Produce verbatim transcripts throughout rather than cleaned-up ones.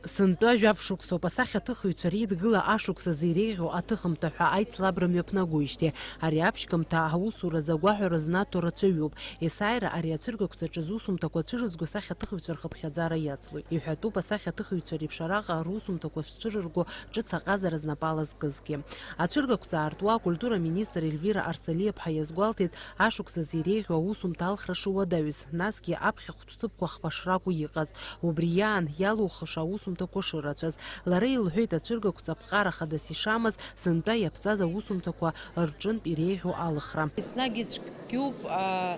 Сынтәа жәаф шықәсоуп асахьаҭыхыҩцәа реидгыла ашықәс азы иреиӷьу аҭыхымҭа ҳәа аицлабра мҩаԥнагоижьҭеи. Ари аԥшьгамҭа аусуразы агәаҳәара знаҭо рацәаҩуп. Есааира ари ацәыргақәҵаҿы зусумҭақәа цәырызго асахьаҭыхыҩцәа рхыԥхьаӡара иацлоит. Иҳәатәуп асахьаҭыхыҩцәа реиԥш араҟа русумҭақәа шцәырырго ҿыц аҟазара знапала зкызгьы. Ацәыргақәҵа аартуа акультура министр Ельвира Арсалиаԥҳа иазгәалҭеит, ашықәс азы иреиӷьу аусумҭа алхра шыуадаҩыз, насгьы аԥхьахәтә ҭыԥқәа хԥа шракәу иҟаз. Убри иаан иалухыша аусумҭақәа шырацәаз. Лара илҳәеит, ацәыргақәҵа аԥҟара хадас ишамаз, сынтәа иаԥҵаз аусумҭақәа рҿынтә иреиӷьу алхра. Еснагь ицәгьоуп, а,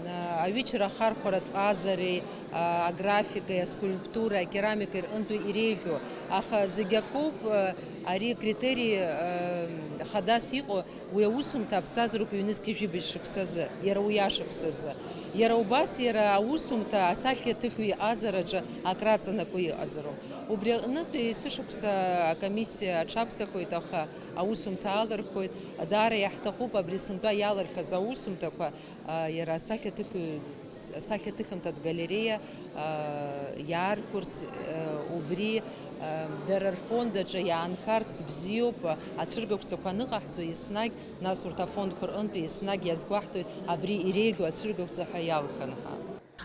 а, аҩычара ахархәаратә ҟазареи, а, аграфикеи, аскульптуреи, акерамикеи рҟынтәи иреиӷьу, аха зегь акоуп, а, ари акритери, а, хадас иҟоу. Уи аусумҭа аԥҵазароуп ҩнызқьи жәибжь шықәсазы, иара уи ашықәсазы. Иара убас иара аусумҭа асахьаҭыхҩы иҟазараҿы акраҵанакуа иҟазароуп. Убри аҟнытә есышықәса акомиссиа аҽаԥсахоит, аха аусумҭа алырхуеит. Даара иаҳҭахуп абри сынтәа иалырхыз аусумҭақәа, а, иара асахьаҭыхҩы Асахьаҭыхымҭатә галереиа, аа, иаархәырц, э, убри, э, дара рфонд аҿы иаанхарц бзиоуп, ацәыргақәҵақәа аныҟаҳҵо еснагь, нас урҭ афондқәа рҟынтәи еснагь иазгәаҳҭоит абри иреиӷьу ацәыргақәҵа ҳәа иалхын ҳәа.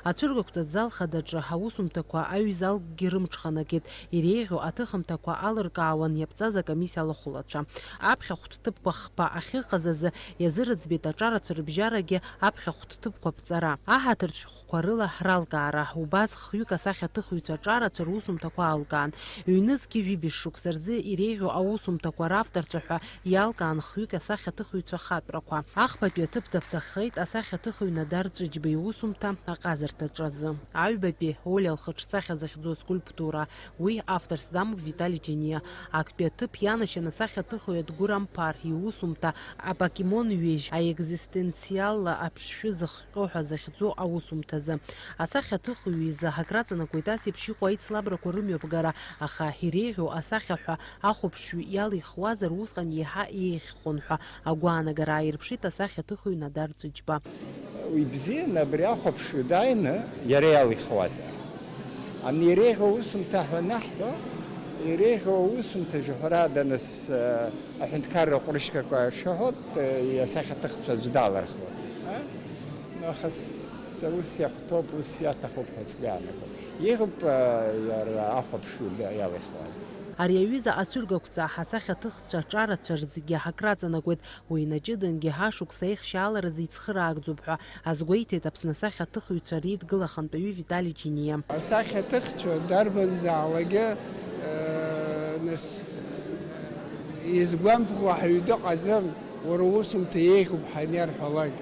Ацәыргақәҵатә зал хадаҿы аусумҭақәа аҩзалкгьы рымҽханакит, иреиӷьу аҭыхымҭақәа алыркаауан иаԥҵаз акомиссиа алахәылацәа. Аԥхьахәтә ҭыԥқәа хԥа ахьыҟаз азы иазырӡбеит аҿарацәа рыбжьарагьы аԥхьахәтә ҭыԥқәа ԥҵара, аҳаҭыртә шәҟәқәа рыла ралкаара, убас хҩык асахьаҭыхҩцәа аҿарацәа русумҭақәа алкаан. Ҩнызқьи жәибжь шықәса рзы иреиӷьу аусумҭақәа равторцәа ҳәа иалкаан хҩык асахьаҭыхҩцәа хатәрақәа. Ахԥатәи аҭыԥ даԥсахеит асахьаҭыхҩы Надар Ҵәыџьба иусумҭа аҟазарҭаҿы азы. Аҩбатәи Олиа лхаҿсахьа захьӡу аскульптура, уи авторс дамоуп Витали Џьениа. Актәи аҭыԥ ианашьан асахьаҭыхҩы Адгәыр Амԥар иусумҭа апокемон ҩежь аекзистенциалла аԥшшәы зыхҟьо ҳәа захьӡу аусумҭазы. Асахьаҭыхҩы изы акраҵанакуеит ас еиԥш иҟоу аицлабрақәа рымҩаԥгара, аха иреиӷьу асахьа ҳәа ахәаԥшҩы иалихуазар, усҟан иаҳа еиӷьхон ҳәа агәаанагара ааирԥшит асахьаҭыхҩы Надар Ҵәыџьба. Уи бзиан, абри ахәаԥшҩы дааины иара иалихуазар. Ани иреиӷьу аусумҭа ҳәа анаҳҳәо, иреиӷьу аусумҭа жәаҳәарада нас, э, аҳәынҭқарра ҟәрышьқәақәа шәаҳәоит, э, асахьаҭыхцәа аӡә далырхуеит. А? Аха с-, ус иахәҭоуп, ус иаҭахуп ҳәа сгәы иаанагом. Иҟоуп, э, иара ахәаԥшҩы иалихуазар. Ари аҩыза ацәыргақәҵа асахьаҭыхцәа аҿарацәа рзгьы акраҵанакуеит. Уи инаҷыдангьы ашықәс аихшьааларазы ицхыраагӡоуп ҳәа азгәеиҭеит Аԥсны асахьаҭыхҩцәа реидгыла ахантәаҩы Витали Џьениа. Асахьаҭыхцәа дарбанзаалакгьы, э, нас, изгәамԥхо ҳаҩ дыҟаӡам, уара усумҭа еиӷьуп ҳәа аниарҳәалак.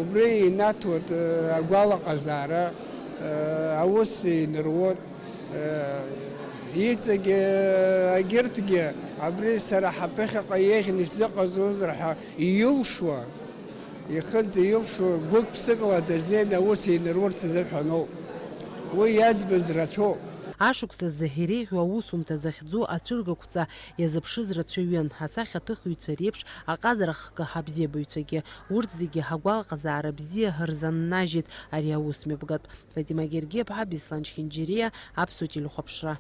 Убри инаҭоит, э, агәалаҟазаара, э, аус инаруоит. Иҵегьы, егьырҭгьы абри сара ҳаԥыхьаҟа еиӷьны исзыҟазозар ҳәа иилшуа, ихынӡ илшо, гәык-ԥсыкла дазнеины аус еинырурц азыҳәаноуп. Уи иаӡбаз рацәоуп. Ашықәс азы иреиӷьу аусумҭа захьӡу ацәыргақәҵа иазыԥшыз рацәаҩын, асахьаҭыхҩцәа реиԥш аҟазара хкы ҳабзиабаҩцәагьы. Урҭ зегьы ҳагәалаҟазаара бзиа рзаннажьит ари аусмҩаԥгатә. Фатима Гергиаԥҳа, Беслан Чхинџьириа, Аԥсуа телехәаԥшра.